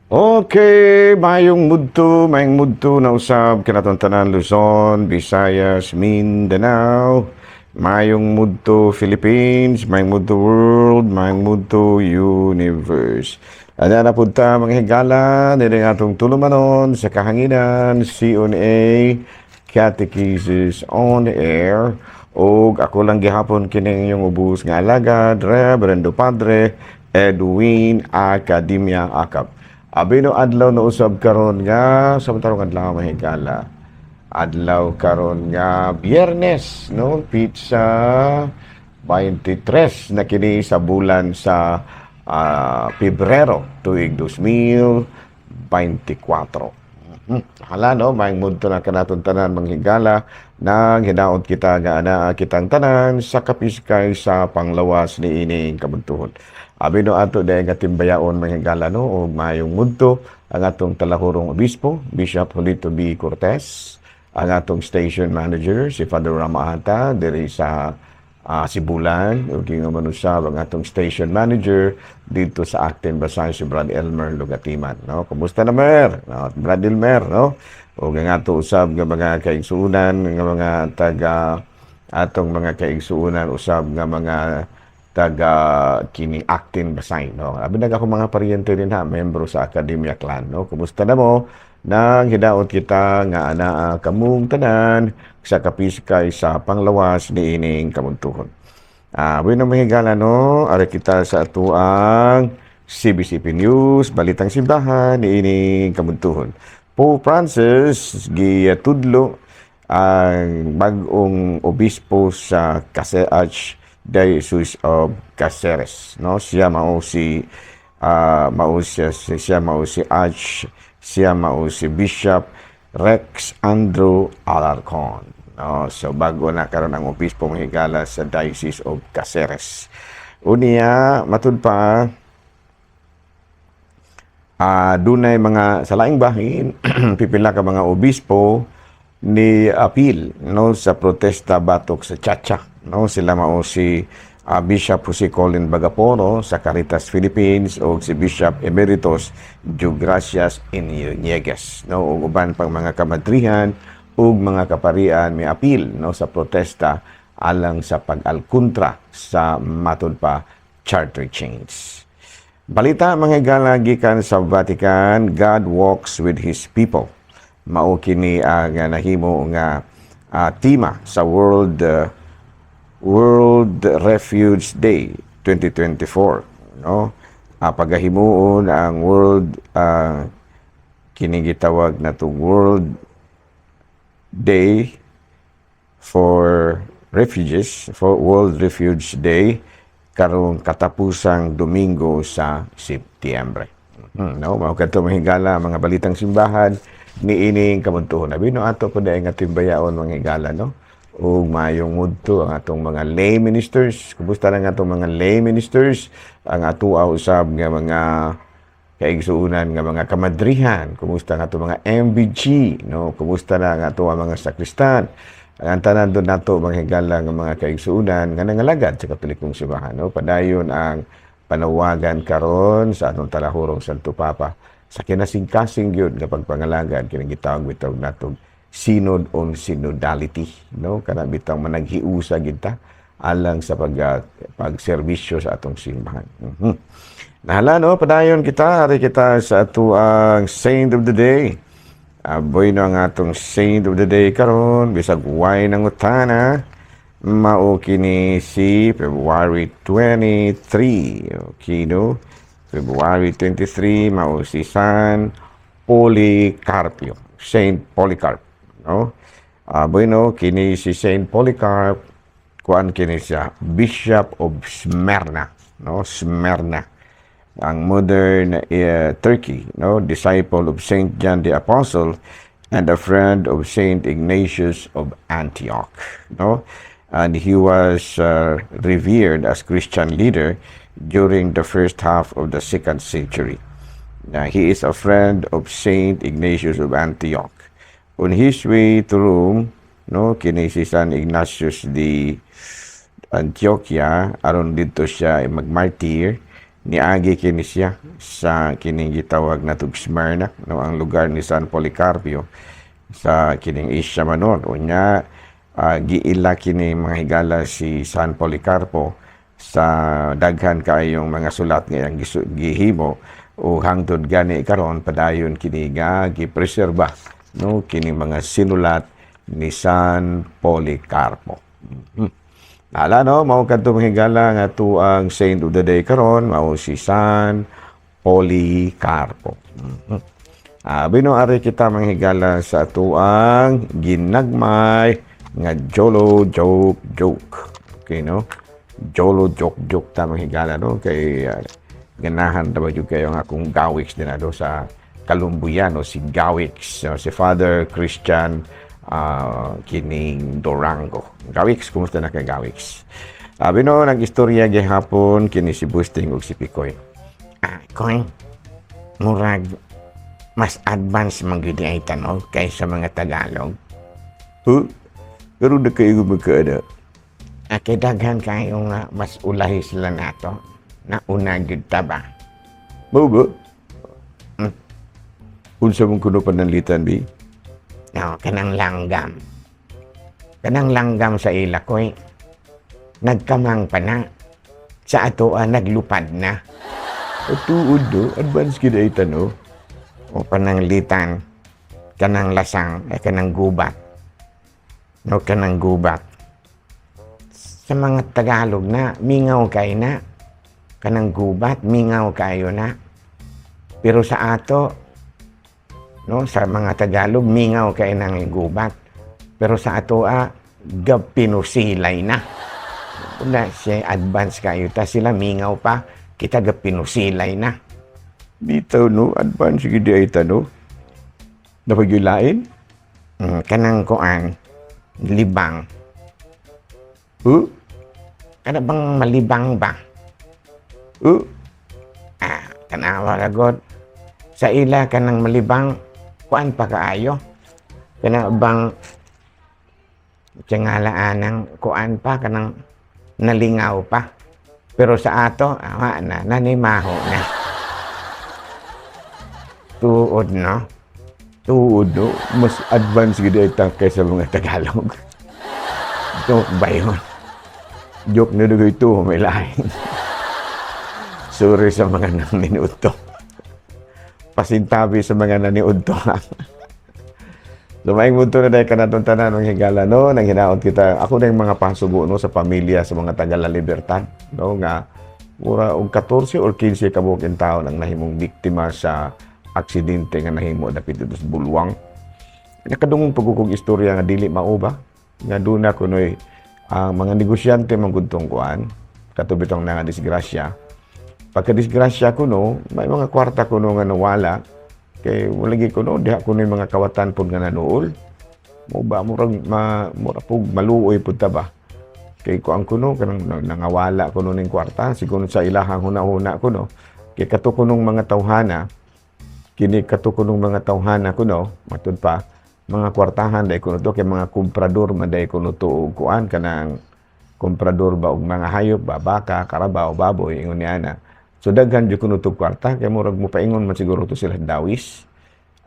Okay, mayong mudto na usab kanatong tanan, Luzon, Visayas, Mindanao, mayong mudto Philippines, mayong mudto world, mayong mudto universe. Ana na punta, mga higala, nila nga atong tulumanon sa kahanginan, CONA, Catechesis on Air, og ako lang gihapon kining inyong ubos nga alagad, Reverendo Padre Edwin Academia Acap. Abi no adlaw na usab karon nga sa tarong adlaw, mahigala. Adlaw karon nga Biyernes, no, petsa 23 na kini sa bulan sa Pebrero tuig 2024. Hala no, maayong mudto na kanaton tanan, mga higala, nang hinaot kita nga anaa kitang tanan sa kapiskay sa panglawas ni ining kabuntuhon. Abi no ato dahil nga timbayaon, mga higala, no, og maayong mudto ang atong talahurong obispo, Bishop Julito B. Cortez, ang atong station manager si Father Ramahata diri sa Sibulan ug man usab ang atong station manager dito sa Acton Basay, si Brad Elmer Lugatiman, no? Kumusta na mer, no, Brad Elmer, no? Ug ang ato usab nga mga kaigsuonan nga mga taga atong mga kaigsuonan usab nga mga taga kining Acton Basay, no? Abi nag ako mga paryente din ha, membro sa Academia Clan, no? Kumusta na mo? Nang hinaot kita nga anaa kamong tanan sa kapiskay sa panglawas ni ining kamuntuhon. Bueno, mga higala, no, ari kita sa atuang CBCP News, Balitang Simbahan ni ining kamuntuhon. Pope Francis gitudlo ang bag-ong obispo sa Caceres, Archdiocese of Caceres, no? Siya mao si Bishop Rex Andrew Alarcon. No, so bago na karon ang obispo, mga higala, sa Diocese of Caceres. Unya, matud pa, dunay mga sa laing bahin, pipila ka mga obispo ni apil, no, sa protesta batok sa Chacha, no? Sila mao si Bishop Jose Colin Bagaporo sa Caritas Philippines o si Bishop Emeritus Gracias Iñiguez, no, ug uban pang mga kamadrihan ug mga kaparian may apil, no, sa protesta alang sa pag-alkontra sa matud pa charter change. Balita, mga higala, gikan sa Vatican, "God walks with His people." Mao kini ang nahimo nga tema sa World Refuge Day 2024, no? Pagahimuon ang World kini gitawag na to World Day for Refugees, for World Refuge Day karong katapusang Domingo sa Setyembre. No, mao kadto, mga higala, mga balitang simbahan ni ining kamuntuhon. Abi no ato po dahil nga timbayaon, mga higala, no? Ug mayong mudto ang atong mga lay ministers. Kumusta lang atong mga lay ministers? Ang ato usab nga mga kaigsuunan nga mga kamadrihan. Kumusta ang atong mga MBG, no? Kumusta na ang ato ang mga sakristan? Ang tanan doon nato, mga higala, nga mga kaigsuunan nga nangalagad sa Katolikong Simbahan, no? Padayon ang panawagan karon sa atong talahurong Santo Papa sa kinasingkasing gyud nga pagpangalagad, kining gitawag bitaw nato Synod on Synodality, no? Kana bitaw managhiusa gid ta alang sa pagserbisyo sa atong simbahan. Nahala, no, padayon kita, ari kita sa atuang Saint of the Day. Aboy no, ang atong Saint of the Day karon, bisag way nangutana, mao kini si February 23. Okay, no? February 23, mao si San Policarpio. Saint Polycarp, no? Bueno, kini si Saint Polycarp, kuan kini siya, Bishop of Smyrna, no? Smyrna, ang modern Turkey, no? Disciple of Saint John the Apostle and a friend of Saint Ignatius of Antioch, no? And he was revered as Christian leader during the first half of the second century. Now, he is a friend of Saint Ignatius of Antioch. On his way to Rome, no, kini si San Ignatius de Antioquia, aron dito siya magmartyr. Niagi kini siya sa kining gitawag natog Smyrna, no, ang lugar ni San Policarpio sa kining Asia Minor. Unya giila kini, mga higala, si San Policarpo sa daghan kaayong mga sulat nga iyang gihimo o hangtod gani karon padayon kini nga gipreserba, no, kini mga sinulat ni San Policarpo. Ala, no, mao kadto, mga higala, nga ang saint of the day karon mao si San Policarpo. Bino ari kita, mga higala, sa atuang ginagmay nga Jolo joke joke. Okay, no? Jolo joke joke ta, mga higala, no, kay ganahan ta ba jud kayo nga akong gawiks din do sa Kalumbuyan, no, si Gawiks, no, si Father Christian kining Durango. Gawiks, kumusta na kay Gawiks? Bino nag-istorya gihapon kini si Busting ug si Pikoy. Koy, murag mas advance man gyud ay tanog kaysa mga Tagalog. Huh? Pero na kayo magkaana. Kay daghan kayo nga mas ulahi sila nato. Nauna gyud ta ba? Mao ba? Unsa mong kuno pananglitan, bi? No, kanang langgam. Kanang langgam sa ila, koy. Nagkamang pa na. Sa ato naglupad na. Tuod, no? Advance gid ay tano. O pananglitan kanang lasang ay kanang gubat. No, kanang gubat. Sa mga Tagalog na mingaw kay na. Kanang gubat, mingaw kayo na. Pero sa ato, no, sa mga Tagalog, mingaw kay ng gubat. Pero sa ato gapinusilay na. Una, siya advance kayo ta sila mingaw pa, kita gapinusilay na. Bitaw, no, advance gid ay tano. Napagyulain? Kanang kuan, libang. Huh? Kana bang malibang ba? Huh? Tanawa ka god. Sa ila kanang malibang, kuan pa kaayo. Kana bang tiyangala anang kuan pa kanang nalingaw pa. Pero sa ato, awa na, nanimaho na. Tuod, no? Tuod, no, mas advance gid ay ta kaysa mga Tagalog. Joke ba yun? Joke na dugoy ito, may lain. Sorry sa mga naniud to. Pasintabi sa mga naniud to. So, maayong buntag na dayon kanatong tanan, mga higala, no? Nang hinaot kita, ako na yung mga pasugo, no, sa pamilya, sa mga taga La Libertad, no, nga, mura og 14 or 15 ka buok taon ang nahimong biktima sa aksidente nga nahimo dapit dito sa Bulwang. Nakadungog pud kog istorya nga dili mao ba? Nga duna kunoy ang mga negosyante man gud tong kuan, kato bitong nga disgrasya. Pagka disgrasya kuno, may mga kwarta kuno nga nawala kay walagi kuno diha kuno yung mga kawatan pud nga nanuol. Mo ba murag ma, mura pug maluoy pud ta ba? Kay kuan kuno kanang nangawala kuno ning kwarta siguro sa ilahang huna-huna kuno. Kay kato kunong mga tawhana, kini kato kunong mga tawhana kuno, matud pa mga kwartahan dai kuno to kay mga komprador man dai kuno to og kuan, kanang komprador ba og mga hayop ba, baka, karabaw, baboy, ingon niya na. So daghan jud kuno to kwarta kay murag mopaingon man siguro to sila dawis.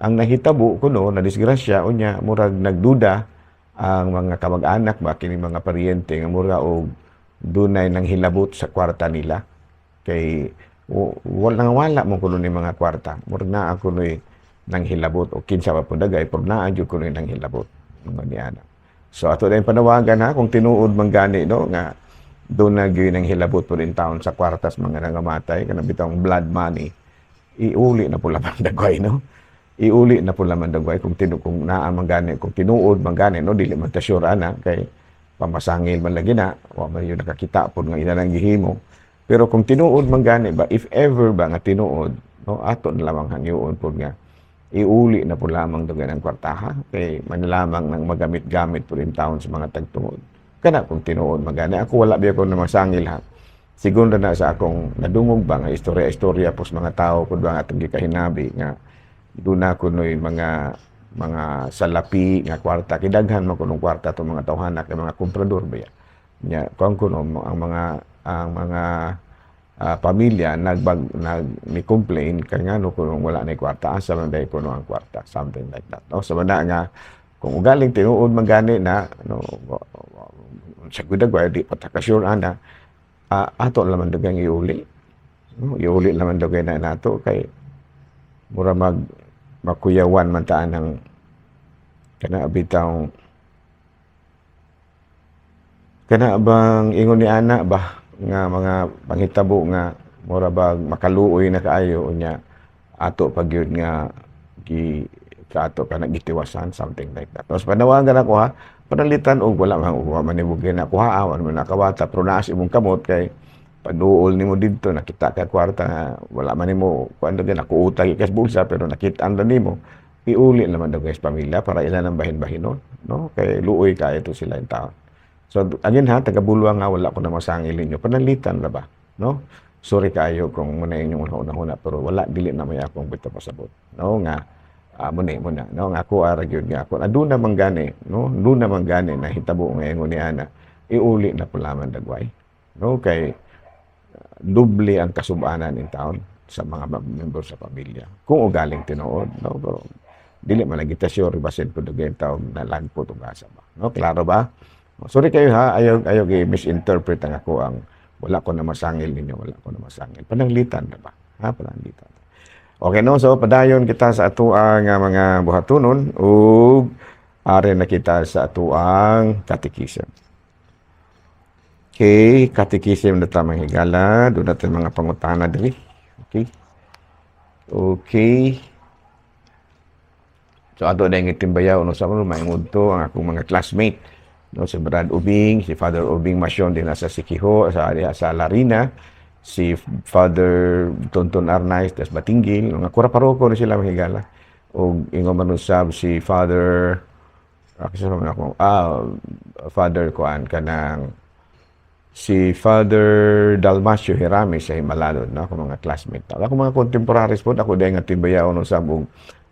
Ang nahitabo kuno na disgrasya, unya murag nagduda ang mga kamag-anak ba, kini mga paryente, nga mura og dunay nang hilabot sa kwarta nila kay wala wala mo kuno ni mga kwarta, murag naa kunoy nang hilabot o kinsa pa pud dagay, pero naa jud kunoy nang hilabot mga niana. So ato na yung panawagan ha, kung tinuod man gani, no, nga doon na gyud nang hilabot pud in taon sa kwartas mga nangamatay, kanang bitawng blood money, iuli na pud lamang dagway, no, iuli na pud lamang dagway kung naa man gani, kung tinuod man gani, no. Dili man ta sure ana kay pamasangil man lagi na, wa man yun nakakita pud nga ila nang gihimo. Pero kung tinuod man gani ba, if ever ba nga tinuod, no, ato na lamang hangyoon pud nga iuli na po lamang dugay ng kwartaha kay man lamang nang magamit-gamit po rin taon sa mga tagtungod kana, kung tinuod man gani. Ako wala biya ko na masangil ha, siguro na sa akong nadungog ba nga istorya-istorya pos mga tao pud ba nga atong gikahinabi nga doon na kunoy mga salapi nga kwarta, kay daghan man kunong kwarta tong mga tawhana kay mga komprador ba ya. Nya kuan kuno ang mga Pamilya nagbag nag ni complain kay ngano kung wala na kwarta, asa man day kuno ang kwarta, something like that, no? So na nga kung ugaling tinuod man gani na, no, sa gudagway di pa ta ka sure ana, ato laman dugang iuli, no? Iuli laman dugay na nato kay mura mag makuyawan man taan ng kana bitaw, kana bang ingon ni ana ba nga mga panghitabo nga mura bag makaluoy na kaayo, unya ato pag yun nga gi kaato ka gitiwasan, something like that. Tapos panawagan ako ha, panalitan og wala man wa man nimo ginakuha, wala man nakawata, pero naa sa imong kamot kay paduol nimo didto nakita ka kwarta nga wala man nimo kuan daghan nakuutag ikas bulsa, pero nakita na nimo, iuli naman daw guys pamilya para ila nang bahin-bahinon, no? Kay luoy kaayo to sila yung tao. So again ha, taga Bulwang nga, wala ko na masangil ninyo, pananglitan ra ba, no? Sorry kaayo kung muna inyong una-una, pero wala, dili na may akong bitaw pasabot, no, nga muna muna, no, nga ako ara gyud nga ako aduna man gani, no, aduna man gani na hitabo nga ingon ni ana, iuli na pula man dagway, no, kay doble ang kasubanan in town sa mga member sa pamilya kung ugaling tinuod, no? Pero dili man lagi ta sure basin kung dugay taon na lagpot og asa ba, no? Klaro ba? Sorry kayo ha, ayaw ayaw misinterpret ang ako ang wala ko na masangil ninyo, wala ko na masangil. Pananglitan na ba ha, pananglitan. Okay, no? So padayon kita sa atoang nga mga buhatunon ug ari na kita sa atoang catechism. Okay, catechism na ta, mga higala. Doon natin mga pangutana diri. Okay. Okay. So ato na yung itimbayaw, no, sa mga maingod to ang akong mga classmate. No, si Brad Ubing, si Father Ubing Masyon din nasa Siquijor, sa Larina, si Father Tonton Arnaiz des Batinguil, mga kura paroko na sila, mga higala. O ingon man usab si Father kasi man ako Father kuan kanang si Father Dalmasio Hirami sa Himalalod, no, ako mga classmate. Ako mga contemporaries po, ako dahil nga timbayaw no sa ug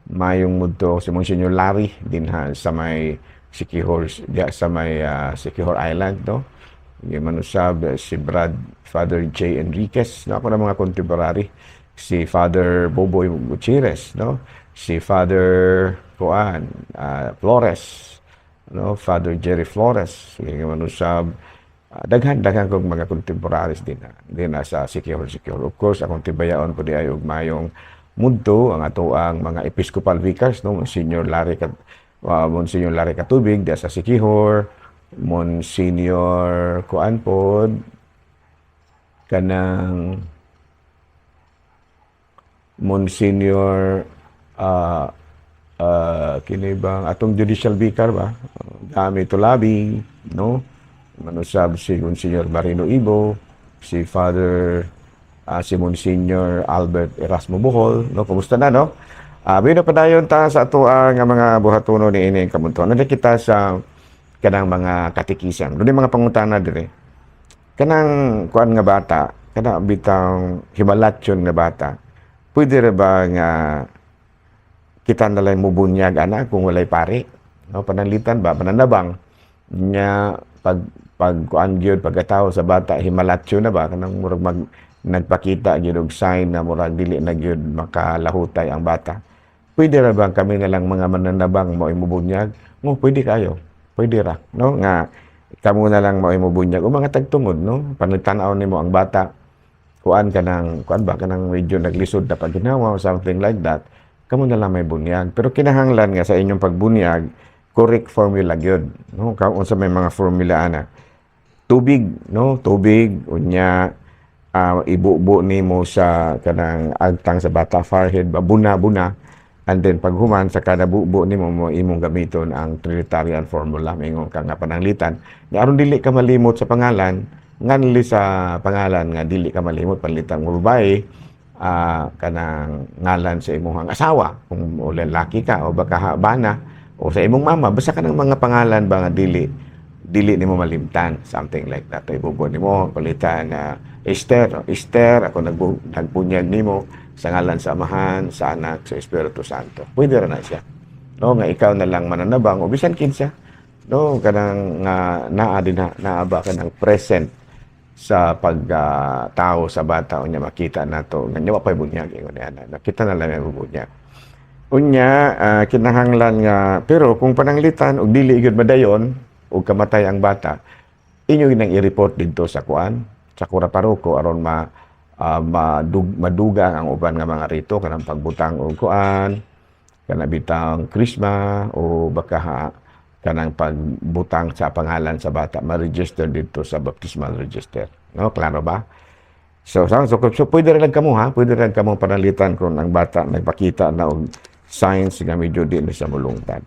mayong mudto si Monsignor Larry din ha sa may Siquijor, diya sa may Siquijor Island, no. Yung manusab si Brad Father J. Enriquez, no, ako na mga contemporary, si Father Boboy Gutierrez, no, si Father Kuan Flores, no, Father Jerry Flores, yung manusab daghan daghan kong mga contemporaries din na sa Siquijor Siquijor. Of course, akong tibayaon po di ay ug mayong mudto ang ato ang mga Episcopal vicars, no, Monsignor Larry Katubig diya sa Siquijor, Monsignor Kuan pod kanang Monsignor kini bang atong judicial vicar ba, Gami Tulabi, no, manusab si Monsignor Marino Ibo, si Father si Monsignor Albert Erasmo Bohol, no? Kumusta na, no? Bino padayon ta sa ato ang mga buhatuno ni ini kamuntuan. Nandito kita sa kanang mga katikisam. Doon mga pangutana dire. Kanang kuan nga bata, kana bitang himalatyon nga bata. Pwede ra ba nga kita na lang mubunyag ana kung walay pari? No, pananglitan ba, pananabang nya pag pag kuan gyud pagkatawo sa bata, himalatyo na ba, kanang murag mag nagpakita gyud og sign na murag dili na gyud makalahutay ang bata. Pwede ra ba kami na lang mga mananabang mao mubunyag? No, pwede kayo. Pwede ra, no? Nga kamo na lang mao mubunyag o mga tagtungod, no? Panagtan-aw nimo ang bata, kuan ka ng kuan ba, kanang medyo naglisod na paginawa or something like that, kamo na lang may bunyag. Pero kinahanglan nga sa inyong pagbunyag, correct formula gyud, no? Unsa may mga formula ana? Tubig, no? Tubig, unya ibubo nimo sa kanang agtang sa bata, forehead ba, buna-buna, and then paghuman sa kada bubo nimo mo imong gamiton ang Trinitarian formula. Mingon ka nga pananglitan nga aron dili ka malimot sa pangalan, nganli sa pangalan nga dili ka malimot, panlitan mo babae, kanang ngalan sa imong asawa kung o lalaki ka o baka bana o sa imong mama, basta kanang mga pangalan ba nga dili dili nimo malimtan, something like that. Ibubo nimo palitan na Esther, Esther, ako nagbunyag nimo sa ngalan sa Amahan, sa Anak, sa Espiritu Santo. Pwede ra na siya, no, nga ikaw na lang mananabang o bisan kinsa, no, kanang nga naa din na naa ba kanang present. Sa pagtao sa bata, unya makita nato nga wa pay bunyag, ingon ana, nakita na lang ang bunyag. Unya kinahanglan nga, pero kung pananglitan og dili gyud madayon og kamatay ang bata, inyo ginang i-report didto sa kuan, sa kura paroko, aron ma madugang ang uban nga mga rito, kanang pagbutang og kuan, kana bitang krisma o baka ha, kanang pagbutang sa pangalan sa bata, ma-register dito sa baptismal register, no? Klaro ba? So pwede rin lang kamo, ha, pwede rin kamo pananglitan kung ang bata nagpakita na og signs nga medyo di na siya mulungtad.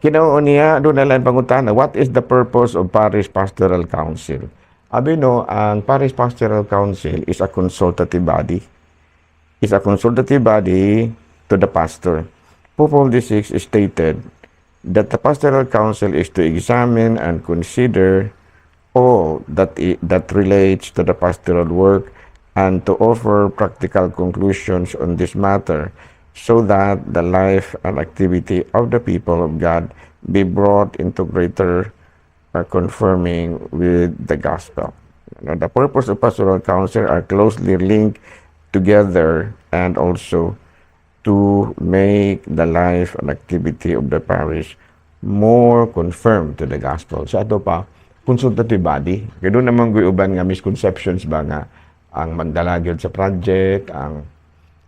Kinao niya doon na lang pangutana, what is the purpose of Parish Pastoral Council? Abi no, ang Parish Pastoral Council is a consultative body. Is a consultative body to the pastor. Pope Paul VI stated that the Pastoral Council is to examine and consider all that relates to the pastoral work and to offer practical conclusions on this matter so that the life and activity of the people of God be brought into greater conforming with the gospel. Now, the purpose of Pastoral Council are closely linked together and also to make the life and activity of the parish more conformed to the gospel. So ato pa, consultative body. Kaya doon naman guy uban nga misconceptions ba nga ang magdala gyud sa project, ang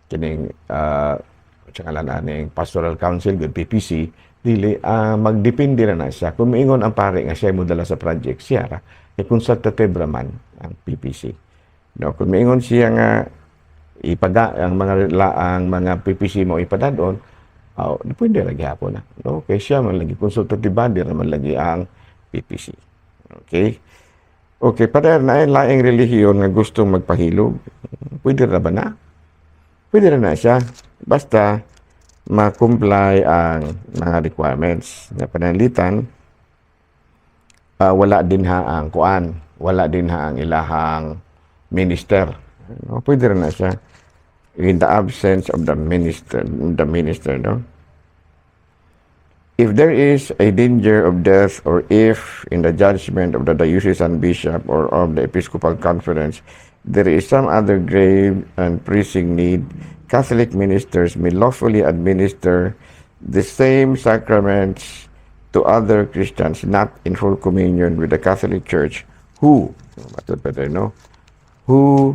kining sa ngalan aning Pastoral Council gud, PPC, dili, magdepende na na siya. Kung miingon ang pare nga siya mo dala sa project, siya ra. Kay consultative ra man ang PPC. No, kung miingon siya nga ipaga ang mga PPC mo ipadadon, oh, pwede ra gihapon na. No, kay siya man lagi, consultative body ra man lagi ang PPC. Okay? Okay, pader na ay laing relihiyon nga gustong magpahilog. Pwede ra ba na? Pwede ra na siya. Basta ma-comply ang mga requirements na pananglitan, wala din ha ang kuan, wala din ha ang ilahang minister. No, pwede ra na siya in the absence of the minister, no? If there is a danger of death or if, in the judgment of the diocesan bishop or of the episcopal conference, there is some other grave and pressing need, Catholic ministers may lawfully administer the same sacraments to other Christians not in full communion with the Catholic Church who, matud pa tayo, no? Who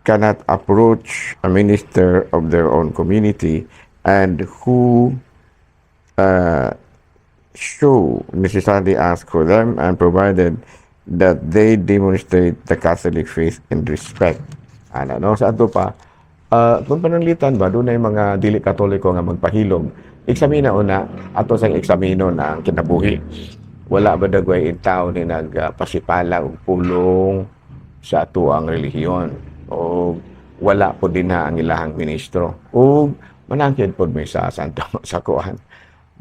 cannot approach a minister of their own community and who show necessarily ask for them, and provided that they demonstrate the Catholic faith and respect. Ano, no? Sa ato pa, kung pananglitan ba, doon na yung mga dili Katoliko nga magpahilog, eksamina una, ato sang eksamino na ang kinabuhi. Wala ba dagway in tao ni nagpasipala og pulong sa ato ang relihiyon? O wala po din na ang ilahang ministro? O mananghid pod mi sa Santo sa kuan.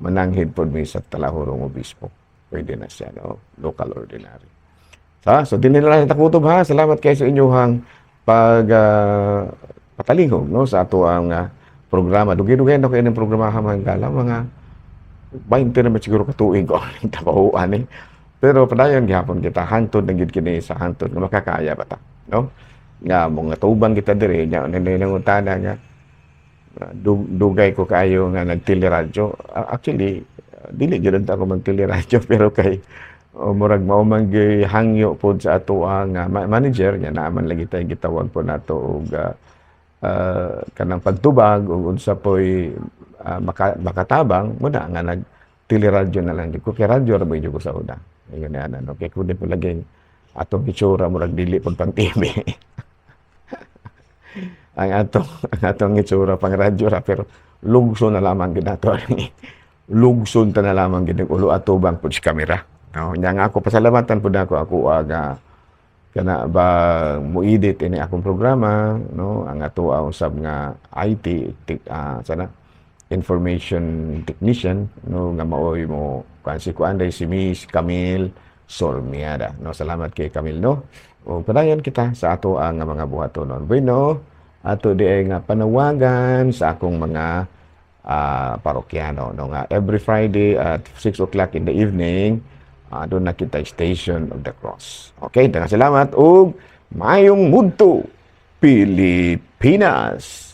Mananghid pod mi sa Talahurong Obispo. Pwede na siya, no? Local ordinary. Sa so, dinhi na lang sa takutob, ha. Salamat kayo sa inyong pag patalihog, no, sa ato ang programa. Dugay-dugay na kayo ng programa ha, mga gala, mga 20 naman siguro katuig ko ang trabahoan eh. Pero padayon gihapon kita, hantod na gid kini sa hantod nga makakaya ba ta, no? Nga mga tubang kita diri nya nangutana nga dugay ko kaayo nga nagteleradyo. Actually, dili gyud ako magteleradyo, pero kay murag mao man gyud hangyo pod sa ato ang manager nya naaman lagi tay gitawag po nato og kanang pagtubag ug unsa poy makatabang mo na nga nag teleradyo na lang ko, kay radyo ra ba ko sa una. Ayun na ano, kay kun po lagi atong itsura murag dili pag pang TV. Ang atong itsura pang radyo ra, pero lugso na lamang gid nato ani. Lugson ta na lamang gid ulo atubang pud sa kamera. No, nya nga ako pasalamatan pud ako ako aga kana ba mo-edit ini akong programa, no, ang ato usab nga IT sana information technician, no, nga maoy mo kuan si kuan day si Miss Camille Sormiada, no? Salamat kay Camille, no? O padayon kita sa ato ang mga buhatonon. Bueno, ato di ay nga panawagan sa akong mga parokyano, no, nga every Friday at 6 o'clock in the evening. Doon na kita Station of the Cross. Okay, daghang salamat ug maayong mudto, Pilipinas.